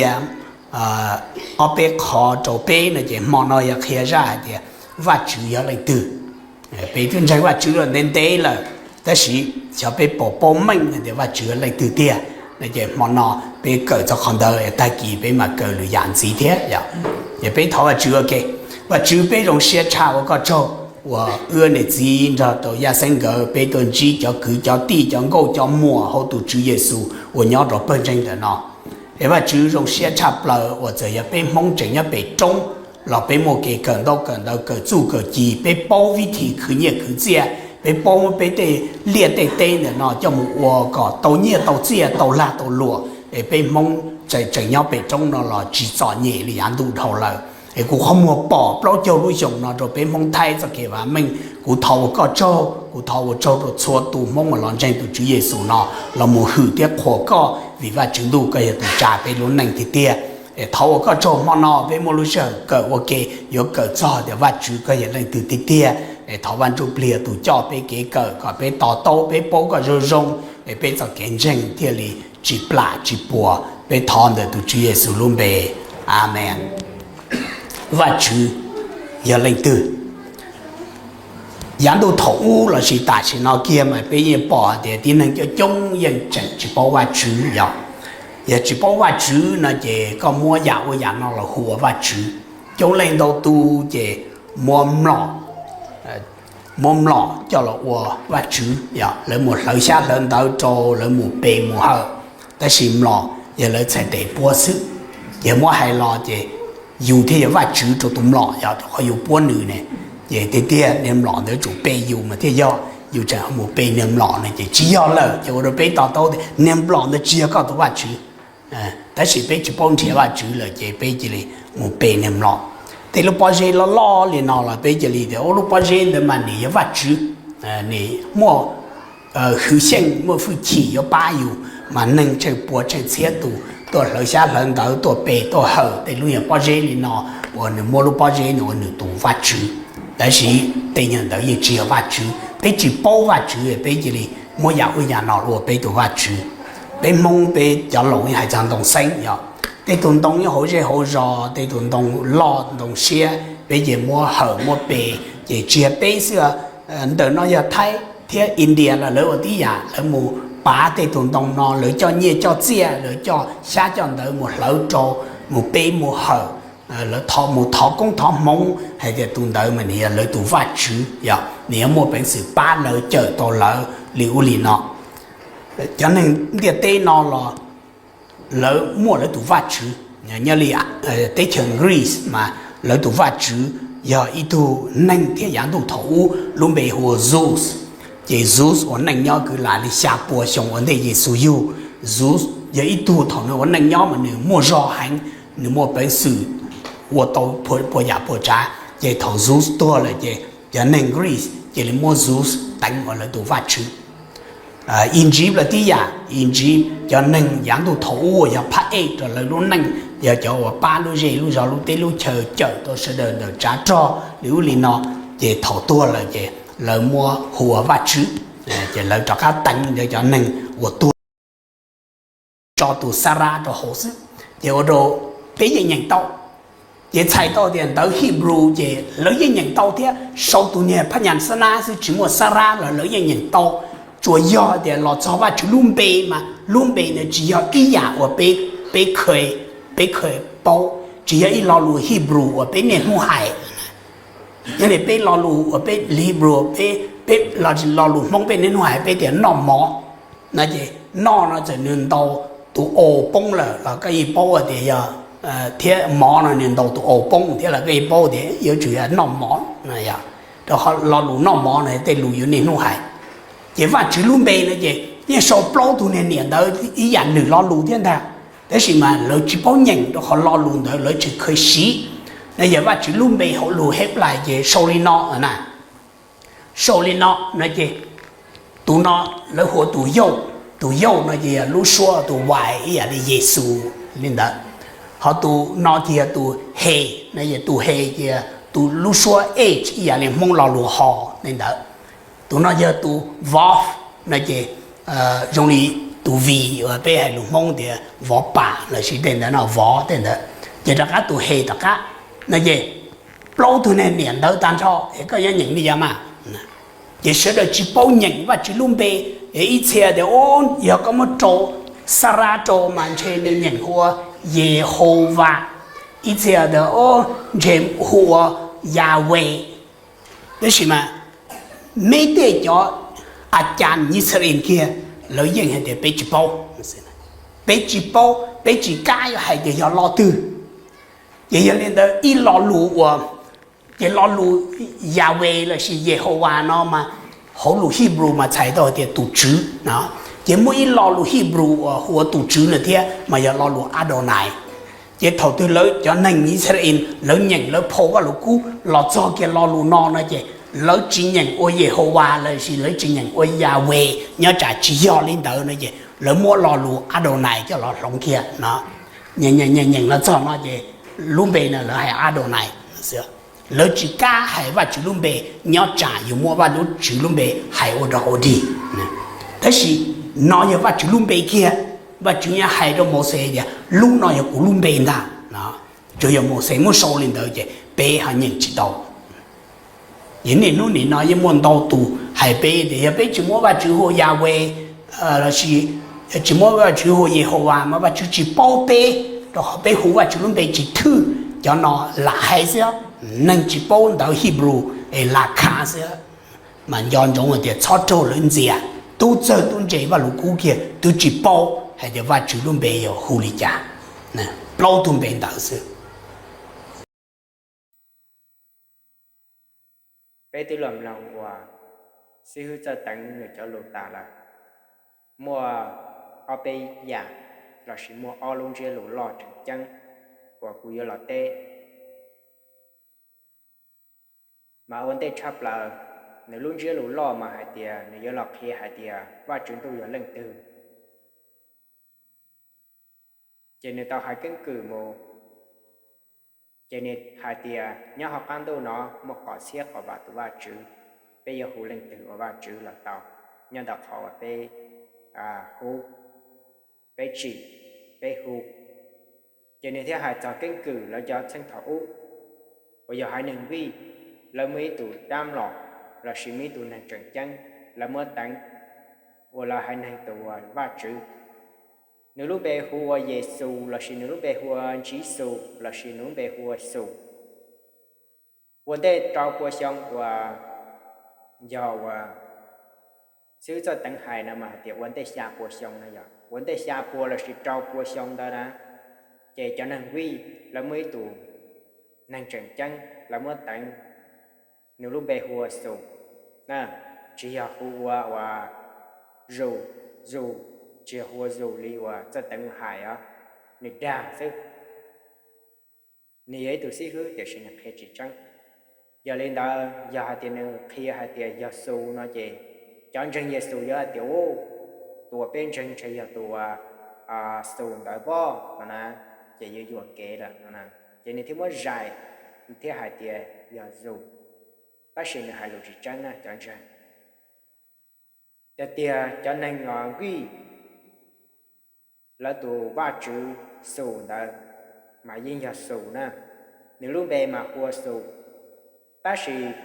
qhia ob peb qho rau peb no ces hmo no yog qhia zaj hais tias Vajtswv yog leej twg. Peb twb ntseeg Vajtswv los ntev ntev lawm, tab sis xyov peb puas paub meej hais tias Vajtswv yog leej twg tiag no ces hmo no peb kawm txog qhov ntawd, tag kis peb mam kawm lwm yam ntxiv thiab yom. Ces peb thov Vajtswv ua ke. Vajtswv, peb zoo siab tshaj ua koj tsaug uas wb niam txiv nrog rau Yaj Xeeb nkawd peb tuaj ntsib cov kwv cov tij cov nkauj cov muam hauv tus Tswv Yexus uas nyob rau pawg ntseeg ntawm no. Es Vajtswv, zoo siab tshaj plaws uas txawm yog peb Hmoob tseem nyob pem roob los peb muaj kev kawm ntaub kawm ntawv kawm txuj kawm ci, peb paub vib thim khwv nyiaj khwv txiaj, peb paub muab peb tej liaj tej teb ntawm no coj mus ua kom tau nyiaj tau txiaj tau lag tau luam. Es peb Hmoob tseem nyob pem roob no los tsis txom nyem li yav ntuj dhau lawm. Es kuv qhov muag pom plaub caug lub xyoos no rau peb Hmoob Thaib txoj kev vam meej, kuv thov ua koj tsaug, kuv thov ua tsaug rau txhua tus Hmoob uas los ntseeg tus Tswv Yexus no los mus hwm thiab qhuas koj, vim Vajtswv ntuj koj yog tus tsa peb lub neej tiag tiag. Es thov ua koj tsaug hmo no peb muaj lub sij hawm kawm ua ke, yuav kawm txog tias Vajtswv koj yog leej twg tiag tiag. Es thov Vaj Ntsujplig tus coj peb kev kawm kom peb to taub peb paub koj zoo zoo, es peb txoj kev ntseeg thiaj li tsis plam tsis puas. Peb thov ntawm tus Tswv Yexus lub npe, Amees. Vajtswv yog leej twg? Yav ntuj thaum ub lossis tam sim no kiag mas peb yeej pom tias tib neeg coob coob yeej tseem tsis paub Vajtswv yom. Yog tsis paub Vajtswv no ces koj muab yam ua yam no los hu ua vajtswv. Coob leej ntau tus ces muab mlom, muab mlom coj los ua vajtswv yom. Lawv mus hlawv xyab hlawv ntawv rau, lawv mus pe mus hawm, tab sis mlom yog lawv txhais tes puab xwb. Ces muab hais los ces yus thiaj yog vajtswv rau tus mlom yog rau qhov yus puab nws ne. Ces tiag tiag niag mlom ntawd tsum pe yus mas thiaj yog, yus tseem mus pe niag mlom no ces tsis yog lawm. Ces ua rau peb to taub tias niag mlom ntawd tsis yog koj tus vajtswv. Tab sis peb tsis paub nrhiav vajtswv lawm ces peb cia li mus pe niag mlom. Tej lub pob zeb loj loj li no los peb cia li tias ua lub pob zeb ntawd mas nws yog vajtswv, nws muaj hwj xyeej muaj hwj chim yuav pab yus. Mas neeg tsheej puas tsheej txhiab tus tuaj hlawv xyab hlawv ntawv tuaj pe tuaj hawm tej lub nyuag pob zeb li no, uas nws muab lub pob zeb no ua nws tus vajtswv. Tab sis tej nyuag ntawd yeej tsis yog vajtswv, peb tsis paub vajtswv peb cia li muab yam ub yam no ua peb tus vajtswv. Peb Hmoob peb cov laus yeej hais txog ntoo xeeb yom. Tej tus ntoo nyob hauv zej hauv zos, tej tus ntoo loj ntoo siab peb ces muab hawm muab pe. Ces tsis yog peb xwb, ntawm no yog Thaib thiab India los lawv ua tib yam, lawv mus pav tej tus ntoo no, lawv coj nyiaj coj txiaj, lawv coj xyab coj ntawv mus hlawv rau, mus pe mus hawm, lawv mus thov koob thov hmoov hais tias tus ntawd mas nws yog lawv tus vajtswv yom, nws yuav muaj peev xwm pab lawv cawm tau lawv li ub li no. Cov neeg ntiaj teb no los lawv muaj lawv tus vajtswv. Nyob li teb chaws Greece mas lawv tus vajtswv yog ib tug neeg thiab yav ntuj thaum ub lub npe hu ua Zeus. Ces Zeus ua neej nyob kwv lam li xya pua xyoo ua ntej Yexus yug. Zeus yog ib tug thaum nws ua neej nyob mas nws muaj zog heev, nws muaj peev xwm ua tau puas yam puas tsav. Ces thaum Zeus tuag lawm ces cov neeg Greece cia li muab Zeus teev ua lawv tus vajtswv. Egypt los tib yam, Egypt cov neeg yav ntuj thaum ub uas yog phab ej rau lawv lub neej, yog cov uas pab lub zej lub zog lub teb lub chaw cawm tau sawv daws ntawm tsav rog li ub li no, ces thaum tuag lawm ces lawv muab hu ua vajtswv, ces lawv rov qab teev ntawd cov neeg uas tuag tso tus Sarah rau hauv xwb. Ces ua rau peb yeej nyeem tau. Ces txhais tau tias ntawv Hebrew ces lawv yeej nyeem tau thiab, sau tus niag phab nyas Sarah xwb tsis muaj Sarah los lawv yeej nyeem tau. Tsuas yog tias los txog Vajtswv lub npe mas lub npe ntawd tsis yog ib yam uas peb, peb kheev paub, tsis yog ib lo lus Hebrew uas peb niaj hnub hais. Yog li peb lo lus uas peb Hebrew, peb, peb lo lus Hmoob peb niaj hnub hais peb tias noj mov no ces noj no txawm nws ntaus tus o poob lawm los koj yeej paub tias yog, thiab mov no nws ntaus tus o poob thiab los koj yeej paub tias yuav tsum yog noj mov no yog, rau qhov lo lus noj mov no tej lus yus niaj hnub hais. Ces Vajtswv lub npe no ces yeej sau plaub tug niag niam ntawd ib yam lwm lo lus thiab ntag, tab sis mas lawv tsis paub nyeem rau qhov lo lus ntawd lawv tsis kheev siv. No yog Vajtswv lub npe hauv lus Henplais ces sau li no na. Sau li no no ces tus no lawv hu ua tus Yauj, tus Yauj no ces yog lub suab tus Y ib yam li Yexus li ntawd. Ho tus no ces yog tus He, no yog tus He ces yog tus lub suab H ib yam li Hmoob lo lus Ho li ntawd. Tus no yog tus Vov, no ces zoo li tus vij uas peb hais lus Hmoob tias vov pam lossis tej ntawd no vov tej ntawd, ces rov qab tus he tom qab no ces plaub tug niag niam ntawv tag nrho es koj yuav nyeem li cas mas? Ces sawv daws tsis paub nyeem Vajtswv lub npe. Ib txhia tias, o, yog koj muab rau Xarab rau mas ntshe nws nyeem hu ua Yehauvas, ib txhia tias, o, ntshe hu ua Yahweh. Tab sis mas meb tej cov a cas Yixalayees kiag, lawv yeej hais tias peb tsis paub, peb tsis paub, peb tsis kam yuav hais tias yog lo twg. Ces yog li ntawd ib lo lus uas, ces lo lus Yahweh lossis Yehauvas no mas hauv lus Hebrew mas txhais tau tias tus tswv no. Ces muaj ib lo lus Hebrew uas hu ua tus tswv no thiab mas yog lo lus Adonai. Ces thaum twg lawv cov neeg Yixalayees lawv nyeem lawv phau Vajluskub los txog kiag lo lus no no ces lawv tsis nyeem ua Yehauvas lossis lawv tsis nyeem ua Yahweh, nyob tsam tsis yog li ntawd no ces lawv muab lo lus Adonai coj los hloov kiag no. Nyeem nyeem los txog no ces lub npe no lawv hais Adonai. Lawv tsis kam hais Vajtswv lub npe, nyob tsam yus muab Vajtswv lub npe hais ua rau hauv dig. Tab sis no yog Vajtswv lub npe kiag. Vajtswv nyob hais rau Mauxes tias lub no yog kuv lub npe ntag no. Tsuas yog Mauxes muab sau li ntawd ces peb ho nyeem tsis tau. Ces niaj hnub nim no yeej muaj ntau tus hais peb tias yog peb tsis muab Vajtswv hu ua Yahweh lossis tsis muab Vajtswv hu ua Yehauvas mas Vajtswv tsis paub peb, rau qhov peb hu Vajtswv lub npe tsis thwj. Cov no lam hais xwb, neeg tsis paub ntawv Hebrew es lam khav xwb. Mas nco ntsoov hais tias txhob raug lawv ntxias, tub txawg tub ntse Vajluskub kiag twb tsis paub hais tias Vajtswv lub npe yog hu li cas. Plaub tug npe ntawd xwb. Peb twb los mloog uas xib hwb Txawj Teev nws cov lus tas lawm, muaj ob peb yam lossis muaj ob lub ntsiab lus loj tseem ceeb uas kuv yuav los teb. Mas ua ntej tshaj plaws, nws lub ntsiab lus loj mas hais tias nws yuav los qhia hais tias Vajtswv ntuj yog leej twg. Ces nws tau hais keeb kwm mus, ces nws hais tias nyob hauv qab ntuj no muaj qom txhiab qom vam tus Vajtswv, peb yuav hu leej twg ua Vajtswv los tau, nyob ntawm qhov uas peb hu, peb tsim, peb hu. Ces nws thiaj hais txog keeb kwm lawv cov txheej thaum ub, uas yog haiv neeg Vij, lawv muaj ib tug dab mlom lossis muaj ib tug neeg tseem ceeb, lawv muab teev ua lawv haiv neeg tus uas Vajtswv. Nws lub npe hu ua Yexus lossis nws lub npe hu ua Ntsixus lossis nws lub npe hu ua Xus. Ua ntej rau pua xyoo uas yog uas xib hwb Txawj Teev hais no mas hais tias ua ntej xya pua xyoo no yog ua ntej xya pua lossis rau pua xyoo ntawd na, ces cov neeg Vij lawv muaj ib tug neeg tseem ceeb lawv muab teev, nws lub npe hu ua Xus. Tsis yog hu ua uas Zus, Zus, tsis yog hu ua Zus li uas Txawj Teev hais os, nws dag xwb. Nws yog ib tug xib hwb tiam sis nws qhia tsis tseeb. Yog li ntawd yog hais tias nws qhia hais tias yog Xus no ces cov ntseeg Yexus yuav hais tias, u, tus uas peb ntseeg ntshe yog tus uas Xus ntawd pob no na, ces yuav yuam kev lawm no na. Ces nws thiaj muab zais, nws thiaj hais tias yog Zus, tab sis nws hais lus tsis tseeb na cov ntseeg. Tiag tiag cov neeg Vij lawv tus vaj tswv Xus ntawd mas yeej yog Xus na, nws lub npe mas hu ua Xus. Tab sis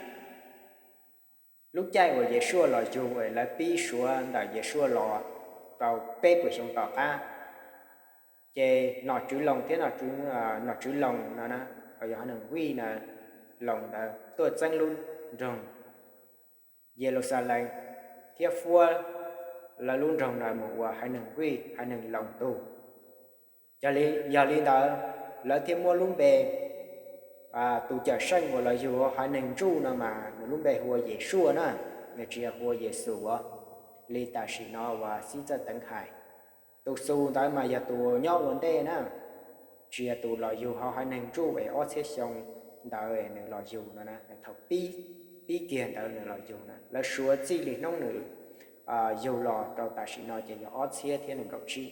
lub caij uas Yeshua los yug es lawv pib suav ntawm Yeshua los rau peb puas xyoo tom qab, ces nom tswv Loos thiab nom tswv Loos no na, yog haiv neeg Vij na, Loos ntawd tuaj txeeb lub nroog Yeluxalees thiab fuab lawv lub nroog no mus ua haiv neeg Vij, haiv neeg Loos tug. Yog li ntawd, lawv thiaj muab lub npe tus Cawmseej uas los yug haiv neeg Ntsuj no mas nws lub npe hu ua Yeshua na, nws tsis yog hu ua Yexus os, li tam sim no uas xib txawj teev hais. Tus Xus ntawd mas yog tus nyob ua ntej na, tsis yog tus los yug hauv haiv neeg Ntsuj es ob txhiab xyoo ntawd nws los yug no na, thaum pib kiag ntawd nws los yug na, lawv suav txij li hnub nws yug los rau tam sim no ces yog ob txhiab thiab nees nkaum tsib.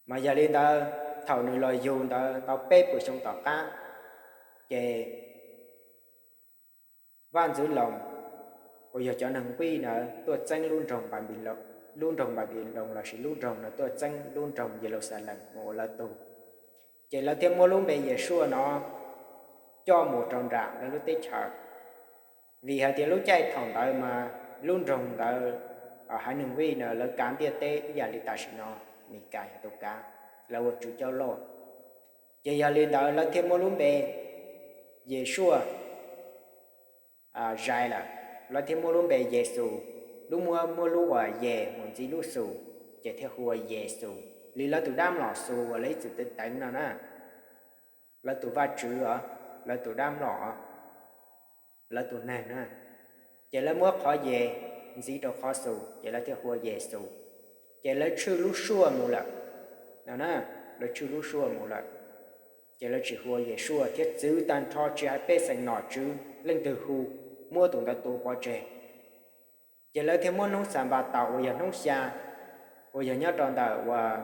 Mas yog li ntawd, thaum nws los yug ntawd tau peb puas xyoo tom qab, ces vaj ntxwv Loos uas yog cov neeg Vij ntawd tuaj txeeb lub nroog Npanpiloos, lub nroog Npanpiloos lossis lub nroog no tuaj txeeb lub nroog Yeluxalees mus ua lawv tug. Ces lawv thiaj muab lub npe Yesuaj no coj mus rau nram lawv lub teb chaws. Vim hais tias lub caij thaum ntawd mas lub nroog ntawd, haiv neeg Vij na lawv kav ntiaj teb ib yam li tam sim no Meskas yog tus kav, lawv ua tswv coj loj. Ces yog li ntawd lawv thiaj muab lub npe Yesuaj zais lawm, lawv thiaj muab lub npe Yexus, lub muab muab lub uas Yes mus ntxiv lub Xus, ces thiaj hu ua Yexus li lawv tus dab mlom Xus uas lawv ib txwm teev no na. Lawv tus vaj tswv os, lawv tus dab mlom, lawv tus neeg na. Ces lawv muab qhov Yes ntxiv rau qhov Xus ces lawv thiaj hu ua Yexus. Ces lawv tshwj lub suaj mus lawm no na, lawv tshwj lub suaj mus lawm. Ces lawv tsis hu ua Yesuaj thiab txwv tag nrho tsis hais pej xeem nom tswv leej twg hu, muab tus ntawd tua pov tseg. Ces lawv thiaj muab hnub Xanpataus uas yog hnub xya, uas yog nyob rau ntawm uas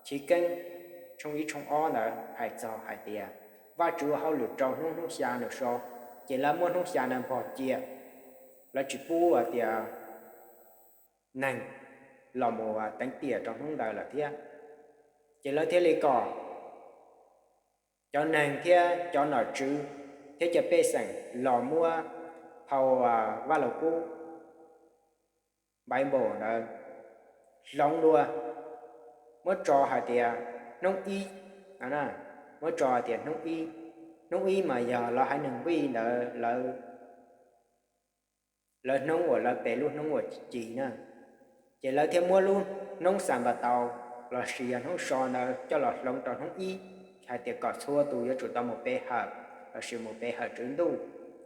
Chiv Keeb tshooj ib tshooj ob ntawd hais txog hais tias Vajtswv ua hauj lwm rau hnub hnub xya nws so, ces lawv muab hnub xya ntawd npog cia, lawv tsis pub hais tias neeg los mus teev tiam rau hnub ntawd lawm thiab. Ces lawv thiaj li kom cov neeg thiab cov nom tswv thiab cov pej xeem los muab phau Vaj Lug Kub, Bible ntawd hloov dua, muab tso hais tias hnub ib, muab tso hais tias hnub ib, hnub ib mas yog lawv haiv neeg Vij ntawd lawv, lawv hnub uas lawv pe lub hnub uas ci na. Ces lawv thiaj muab lub hnub Xanpataus lossis yog hnub so ntawd coj los hloov rau hnub ib, hais tias kom txhua tus yuav tsum tau mus pe hawm lossis mus pe hawm Tswv Ntuj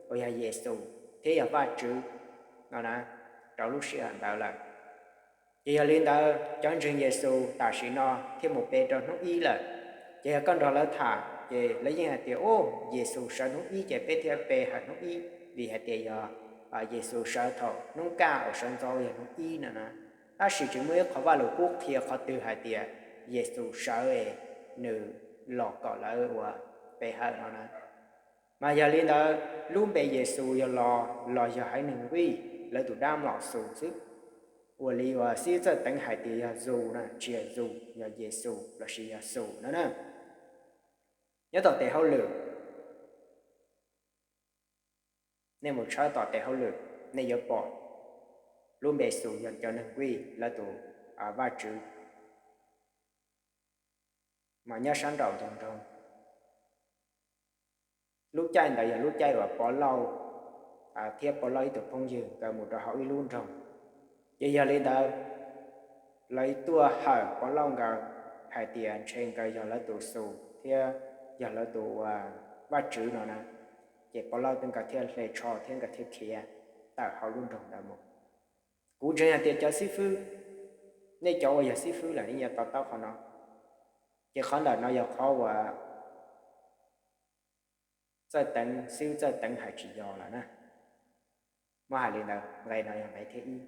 uas yog Yexus thiab yog Vajtswv no na, rau lub sij hawm ntawd lawm. Ces yog li ntawd cov ntseeg Yexus tam sim no thiaj mus pe rau hnub ib lawm. Ces yog koj nrog lawv tham ces lawv yeej hais tias, u, Yexus sawv hnub ib ces peb thiaj pe hawm hnub ib, vim hais tias yog Yexus sawv thaum hnub kaj uas sawv ntxov yog hnub ib no na. Tab sis tsis muaj ib qho Vaj Lug Kub qhia qhov twg hais tias Yexus sawv es nws los kom lawv uas pe hawm no na. Mas yog li ntawd lub npe Yexus yog los, los yog haiv neeg Vij lawv tus dab mlom Xus xwb. Ua li uas xib hwb txawj teev hais tias yog Zus na, tsis yog Zus, yog Yexus lossis yog Xus no na. Nyob tom tes hauj lwm, nej mus tshawb tom tes hauj lwm, nej yuav pom lub npe Xus yog cov neeg Vij lawv tus Vajtswv mas nyob sab nraum ntug nroog. Lub caij ntawd yog lub caij uas Pov Lauj thiab Pov Lauj ib tug phooj ywg nkawd mus rau hauv ib lub nroog. Ces yog li ntawd, lawv tuaj hawm Pov Lauj nkawd hais tias ntshe nkawd yog lawv tus Xus thiab yog lawv tus Vajtswv no na. Ces Pov Lauj nkawd thiaj hle tsho thiab nkawd thiaj khiav tawm hauv lub nroog ntawd mus. Kuv ntseeg hais tias cov xib fwb, nej cov uas yog xib fwb lawm nej yuav to taub qhov no. Ces qhov ntawm no yog qhov uas Txawj Teev, xib hwb Txawj Teev hais tsis yog lawm na. Muab hais li ntawd, nqe no yog nqe thib ib.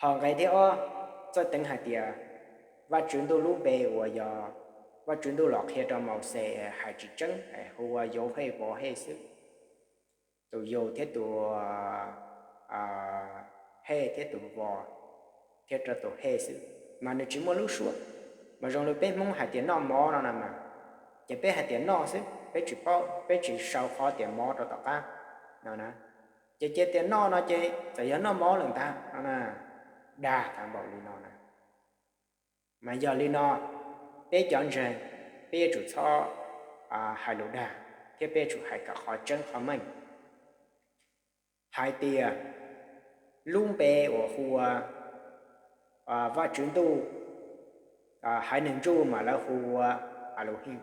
Ho nqe thib ob, Txawj Teev hais tias Vajtswv Ntuj lub npe uas yog Vajtswv Ntuj los qhia rau Mauxes hais tsis tseeb, hu ua Yauv Hej Vov Hej xwb. Tus Yauv thiab tus Hej thiab tus Vov thiab rau tus Hej xwb, mas nws tsis muaj lub suab. Mas zoo li peb Hmoob hais tias noj mov no na mas, ces peb hais tias noj xwb, peb tsis paub, peb tsis sau qhov tias mov rau tom qab no na. Ces cia tias noj no ces txawm yog noj mov lawm ntag no na, dag tag npaum li no na. Mas yog li no, peb cov ntseeg, peb yuav tsum txhob hais lus dag thiab peb yuav tsum hais kom qhov tseeb qhov meej. Hais tias lub npe uas hu ua Vajtswv Ntuj, haiv neeg Ntsuj mas lawv hu ua Aluhim.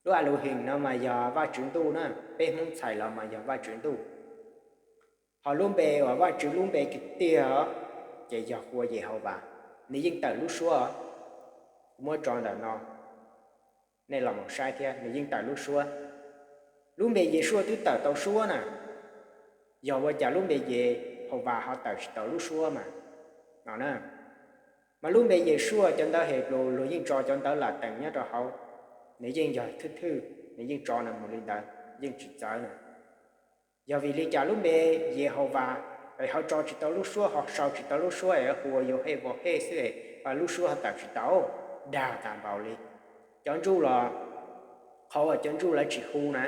Lub Aluhim no mas yog Vajtswv Ntuj na, peb Hmoob txhais los mas yog Vajtswv Ntuj. Ho lub npe uas Vajtswv lub npe kiag tiag ces yog hu ua Yehauvas. Nws yeej tawm lub suab, kuv muab tso ntawm no, nej los mus saib thiab, nws yeej tawm lub suab. Lub npe Yesuaj twb tawm tau suab na, yog ua cas lub npe Yehauvas ho tawm tsis tau lub suab mas no na. Mas lub npe Yesuaj cov ntawv Henplus luag yeej tso cov ntawv Latees nyob rau hauv, nws yeej yog thwj thwj, nws yeej tso nws mus li ntawd, yeej tsis txawv na. Yog vim li cas lub npe Yehauvas es ho tso tsis tau lub suab, ho sau tsis tau lub suab es hu ua Yauhej Vauhej xwb es lub suab ho tawm tsis tau, dag tas npaum li. Cov ntsuj los, qhov uas cov ntsuj lawv tsis hu na,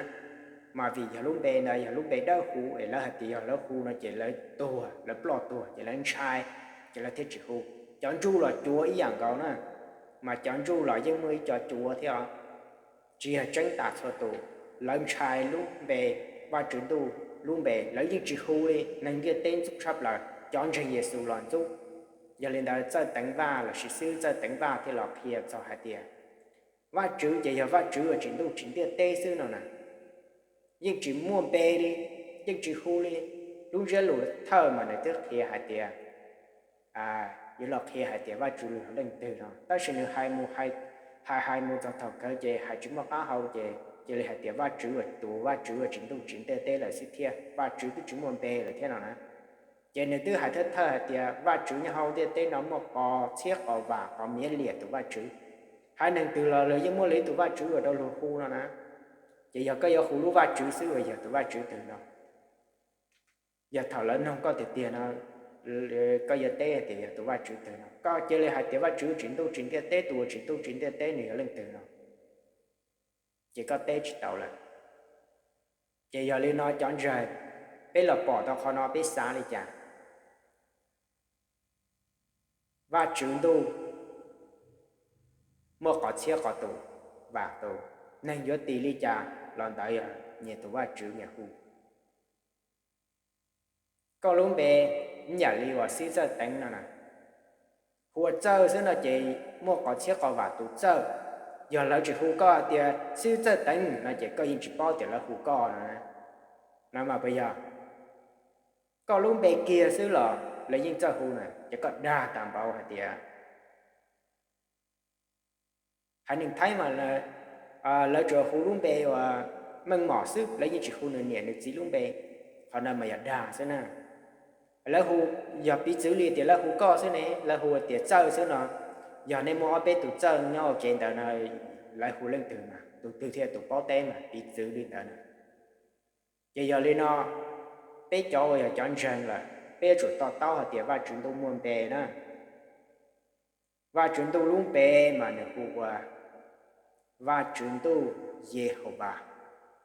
mas vim yog lub npe ntawd yog lub npe dawb huv es lawv hais tias yog lawv hu no ces lawv tuag, lawv ploj tuag ces lawv ntshai, ces lawv thiaj tsis hu. Cov ntsuj los cuav ib yam nkaus na, mas cov ntsuj los yeej muaj ib co cuav thiab os, tsis yog tseeb tas txhua tus. Lawv ntshai lub npe, Vajtswv ntuj lub npe, lawv yeej tsis hu li. Neeg ntiaj teb ntxub tshaj plaws, cov ntseeg Yexus los ntxub. Yog li ntawd Txawj Teev Vaj lossis xib hwb Txawj Teev Vaj thiaj los qhia txog hais tias Vajtswv ces yog Vajtswv uas tsim ntuj tsim ntiaj teb xwb no na, yeej tsis muaj npe li, yeej tsis hu li. Lub ntsiab lus thawj mas nws twb qhia hais tias, yuav los qhia hais tias Vajtswv yog leej twg no, tab sis nws hais mus, hais hais mus txog thaum kawg ces hais tsis muaj qab hau ces cia li hais tias Vajtswv uas, tus Vajtswv uas tsim ntuj tsim ntiaj teb lawm xwb thiab, Vajtswv twb tsis muaj npe lawm thiab no na. Ces nws twb hais thawj thawj hais tias Vajtswv nyob hauv ntiaj teb no muaj qos txhiab qos vam, qos miv liam tus Vajtswv. Haiv neeg twg los lawv yeej muaj lawv ib tug Vajtswv uas rau luag hu no na. Ces yog koj yuav hu lub Vajtswv xwb uas yog tus Vajtswv twg no, yog thaum lawv noog koj tiag tiag no, koj yuav teb tias yog tus Vajtswv twg no, koj cia li hais tias Vajtswv tsim ntuj tsim ntiaj teb, tus uas tsim ntuj tsim ntiaj teb nws yog leej twg no, ces koj teb tsis tau lawm. Ces yog li no cov ntseeg, peb los pom tau qhov no peb xav li cas? Vajtswv ntuj muaj qos txhiab qos tus, vam tus, neeg yuav tis li cas los ntawd yog nyias tus Vajtswv nyias hu. Koj lub npe ib yam li uas xib hwb Txawj Teev no na, hu ua Txawj xwb no ces muaj qos txhiab qos vam tus Txawj. Yog lawv tsis hu koj tias xib hwb Txawj Teev no ces koj yeej tsis paub tias lawv hu koj no na. No mas puas yog? Koj lub npe kiag xwb los lawv yeej txawj hu na, ces koj dag tas npaum hais tias haiv neeg Thaib mas lawv tsuas hu lub npe uas meej mom xwb, lawv yeej tsis hu nws niam nws txiv lub npe. Qhov no mas yog dag xwb na. Lawv hu, yog piv txwv li tias lawv hu koj xwb ne, lawv hu tias Txawj xwb no, yog nej muaj ob peb tus Txawj nyob ua ke ntawd no, lawv hu leej twg mas tus twg thiaj tus paub teb mas piv txwv li ntawd na. Ces yog li no, peb cov uas yog cov ntseeg lawm, peb yuav tsum to taub hais tias Vajtswv ntuj muaj npe na. Vajtswv ntuj lub npe mas nws hu ua Vajtswv ntuj Yehauvas,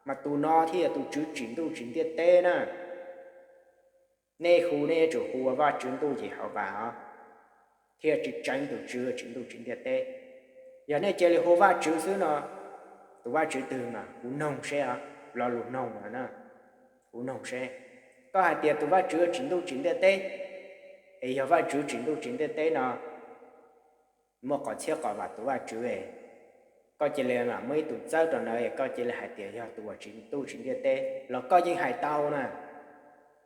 mas tus no thiaj yog tus Tswv tsim ntuj tsim ntiaj teb na. Nej hu nej yuav tsum hu ua Vajtswv ntuj Yehauvas os, thiaj tsis tseev tus Tswv tsim ntuj tsim ntiaj teb. Yog nej cia li hu Vajtswv xwb no, tus Vajtswv twg mas kuv noog seb, lo lus noog no na, kuv noog seb. Koj hais tias tus Vajtswv tsim ntuj tsim ntiaj teb, es yog Vajtswv tsim ntuj tsim ntiaj teb no muaj qos txhiab qos vam tus Vajtswv, koj cia li mam muaj ib tus Txawj rau ntawd, koj cia li hais tias yog tus uas tsim ntuj tsim ntiaj teb los koj yeej hais tau na.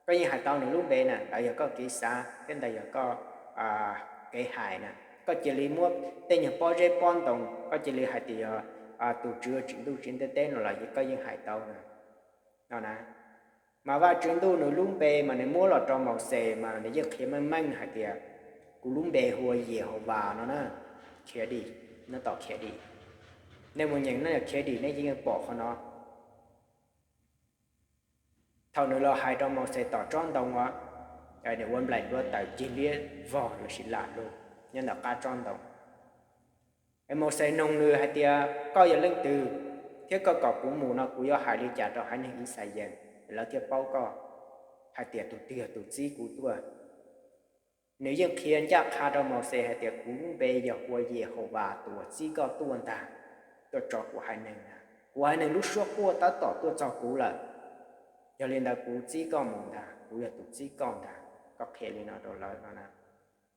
Koj yeej hais tau nws lub npe na, ntawd yog koj kev xav thiab ntawd yog koj kev hais na. Koj cia li muab tej nyuag pob zeb pob ntoo, koj cia li hais tias yog tus Tswv tsim ntuj tsim ntiaj teb no los koj yeej hais tau na. No na, mas Vajtswv ntuj nws lub npe mas nws muab los rau Mauxes mas nws yeej qhia meej meej hais tias kuv lub npe hu ua Yehauvas no na. Khiav dim, nyob tom khiav dim. Nej mus nyeem no, khiav dim nej yeej pom qhov no. Thaum nws los hais rau Mauxes tom tsob ntoo os, nws ua nplaim npua tawm cig liab vog lossis lam lug nyob ntawm qab tsob ntoo. Es Mauxes noog nws hais tias koj yog leej twg, thiab koj kom kuv mus no kuv yuav hais li cas rau haiv neeg Yixalayees lawv thiaj paub koj hais tias tus twg yog tus txib kuv tuaj. Nws yeej qhia ncaj qha rau Mauxes hais tias kuv lub npe yog ua Yehauvas tus uas txib koj tuaj ntag, tuaj tso kuv haiv neeg ntag. Kuv haiv neeg lub suab quaj tab tom tuaj txog kuv lawm, yog li ntawd kuv txib koj mus ntag, kuv yog tus txib koj ntag. Koj qhia li no rau lawv no na.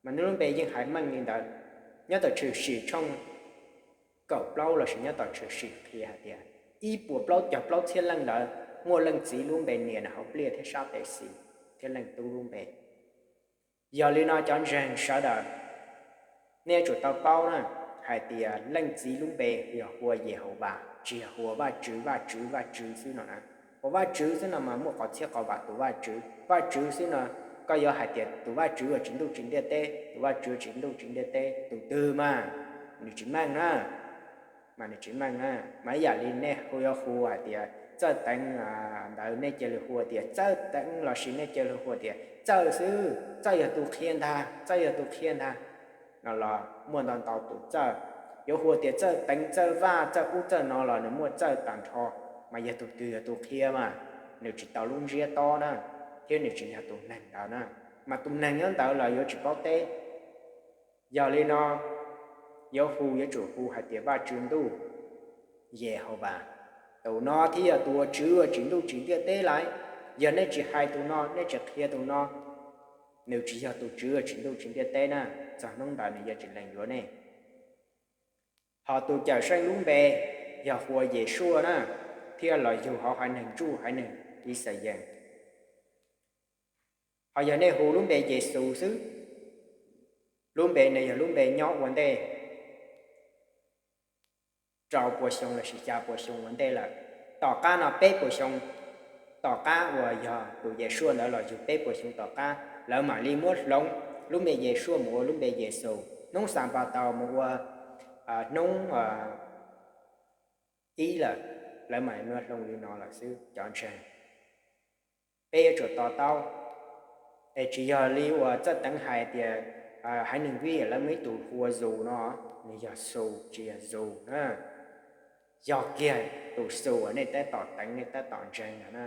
Mas nws lub npe yeej hais meej li ntawd. Nyob tom Tshwm Sim tshooj kaum plaub lossis nyob tom Tshwm Sim qhia hais tias ib puas plaub caug plaub txhiab leej ntawd muaj leej txiv lub npe nias nws hauv pliaj thiab sab tes xis, thiab leej tub lub npe. Yog li no cov ntseeg sawv daws, nej yuav tsum tau paub na, hais tias leej txiv lub npe yog hu ua Yehauvas, tsis yog hu ua Vajtswv, Vajtswv, Vajtswv xwb no na. Ua Vajtswv xwb no mas muaj qhov txhiab qhov vam tus Vajtswv. Vajtswv xwb no, koj yuav hais tias tus Vajtswv uas tsim ntuj tsim ntiaj teb, tus Vajtswv tsim ntuj tsim ntiaj teb tus twg mas nws tsis meej na. Mas nws tsis meej na, mas ib yam li nej hu yuav hu hais tias Txawj Teev ntawd nej cia li hu tias Txawj Teev lossis nej cia li hu tias Txawj xwb, Txawj yog tus qhia ntag, Txawj yog tus qhia ntag no los muaj ntau ntau tus Txawj. Yuav hu tias Txawj Teev, Txawj Vaj, Txawj ub Txawj no los nws muaj Txawj tag nrho, mas yog tus twg yog tus qhia mas nws tsis tau lub ntsiab tob na, thiab nws tsis yog tus neeg ntawd na, mas tus neeg nyob ntawd los yuav tsis paub teb. Yog li no yuav hu yuav tsum hu hais tias Vajtswv ntuj, Yehauvas. Tus no thiaj yog tus uas tswv uas tsim ntuj tsim ntiaj teb lawm. Yog nej tsis hais tus no, nej tsis qhia tus no, nws tsis yog tus tswv uas tsim ntuj tsim ntiaj teb na, txog hnub ntawd nws yuav tsis lees yuav nej. Ho tus Cawmseej lub npe yog hu ua Yeshua na, thiaj los yug hauv haiv neeg Ntsuj, haiv neeg Yixalayees. Ho yog nej hu lub npe Yexus xwb, lub npe no yog lub npe nyob ua ntej rau pua xyoo lossis xya pua xyoo ua ntej lawm. Tom qab no peb puas xyoo tom qab uas yog tus Yeshua ntawd los yug peb puas xyoo tom qab, lawv mam li muab hloov lub npe Yeshua mus ua lub npe Yexus. Hnub Xanpataus mus ua hnub ib lawm, lawv mam li muab hloov li no lawm xwb cov ntseeg. Peb yuav tsum to taub, es tsis yog li uas Txawj Teev hais tias haiv neeg Vij lawv muaj ib tug hu ua Zus no, nws yog Xus tsis yog Zus na. Yog kiag tus Xus uas nej tab tom teev nej tab tom ntseeg no na.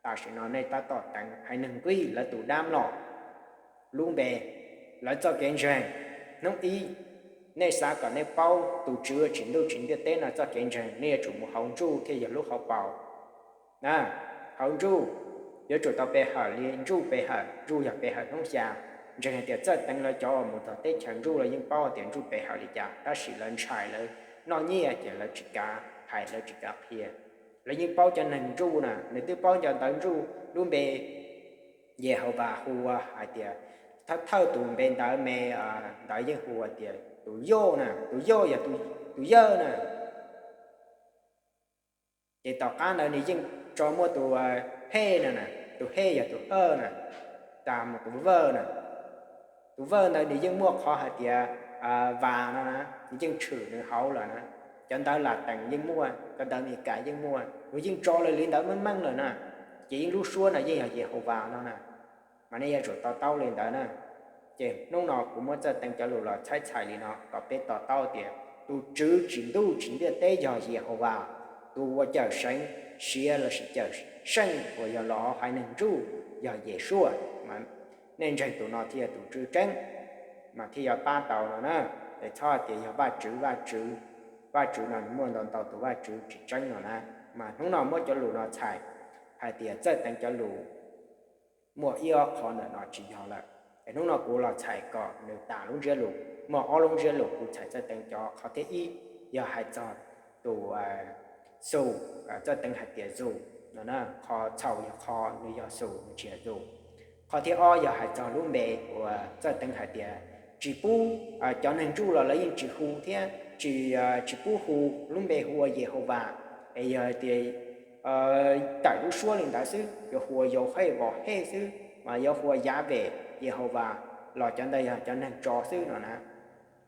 Tam sim no nej tab tom teev haiv neeg Vij lawv tus dab loj lub npe, lawv txoj kev ntseeg. Hnub ib nej xav kom nej paub tus Tswv tsim ntuj tsim ntiaj teb no txoj kev ntseeg, nej yuav tsum mus hauv Ntsuj thiaj yog lub hauv paus na. Hauv Ntsuj yuav tsum tau pe hawm li Ntsuj pe hawm, Ntsuj yog pe hawm hnub xya. Ntseeg hais tias Txawj Teev lawv cov uas mus txog teb chaws Ntsuj lawv yeej paub tias Ntsuj pe hawm li cas, tab sis lawv ntshai lawv noj nyiaj ces lawv tsis kav hais, lawv tsis kav qhia. Lawv yeej paub cov neeg Ntsuj na, nws twb paub cov ntawv Ntsuj lub npe Yehauvas hu ua hais tias, thawj thawj tus npe ntawv me ntawd yeej hu ua tias tus yoj na, tus yoj yog tus yawg na. Ces tom qab ntawd nws yeej tso muaj tus hej no na, tus hej yog tus hawj na, tas mus tus vawj na. Tus vawj ntawd nws yeej muaj qhov hais tias vas no na, nws yeej tshwm nws hauv lawm na. Cov ntawv Latees yeej muaj, cov ntawv Amelikas yeej muaj, nws yeej tso li li ntawd meej meej lawm na. Ces yeej lub suab no yeej yog Yehauvas no na. Mas nej yuav tsum to taub li ntawd na. Ces hnub no kuv muab Txawj Teev cov lus los txhais txhais li no kom peb to taub tias tus Tswv tsim ntuj tsim ntiaj teb yog Yehauvas, tus uas cawm seev siav lossis cawm seej uas yog los hauv haiv neeg Ntsuj yog Yeshua. Mas nej ntseeg tus no thiaj yog tus Tswv tseeb, mas thiaj yuav pab tau no na. Es txhob hais tias yog Vajtswv, Vajtswv, Vajtswv no nws muaj ntau ntau tus Vajtswv tsis tseeb no na. Mas hnub no muab cov lus no txhais hais tias Txawj Teev cov lus muaj ib ob qho ntawm no tsis yog lawm. Es hnub no kuv los txhais kom nws tas lub ntsiab lus, muaj ob lub ntsiab lus kuv txhais Txawj Teev cov. Qhov thib ib yog hais txog tus Xus, Txawj Teev hais tias Zus no na, qhov txhaum yog qhov nws yog Xus nws tsis yog Zus. Qhov thib ob yog hais txog lub npe uas Txawj Teev hais tias tsis pub, cov neeg Ntsuj los lawv yeej tsis hu thiab tsis, tsis pub hu lub npe hu ua Yehauvas, es yog tias tawm lub suab li ntawd xwb, yuav hu ua Yauhej Vauhej xwb, mas yuav hu ua Yavem Yehauvas los cov ntawd yog cov neeg tso xwb no na.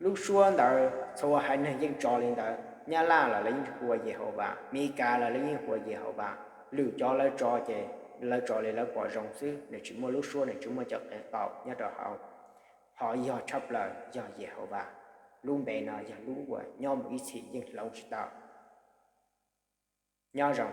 Lub suab ntawd txhua haiv neeg yeej tso li ntawd, Nyab Laj los lawv yeej hu ua Yehauvas, Mes Kas los lawv yeej hu ua Yehauvas. Lwm cov lawv tso ces lawv tso li lawv pom zoo xwb, nws tsis muaj lub suab, nws tsis muaj cov qee qaum nyob rau hauv. Qhov yog tshaj plaws yog Yehauvas. Lub npe no yog lub uas nyob mus ib txhis yeej hloov tsis tau. Nyob zoo.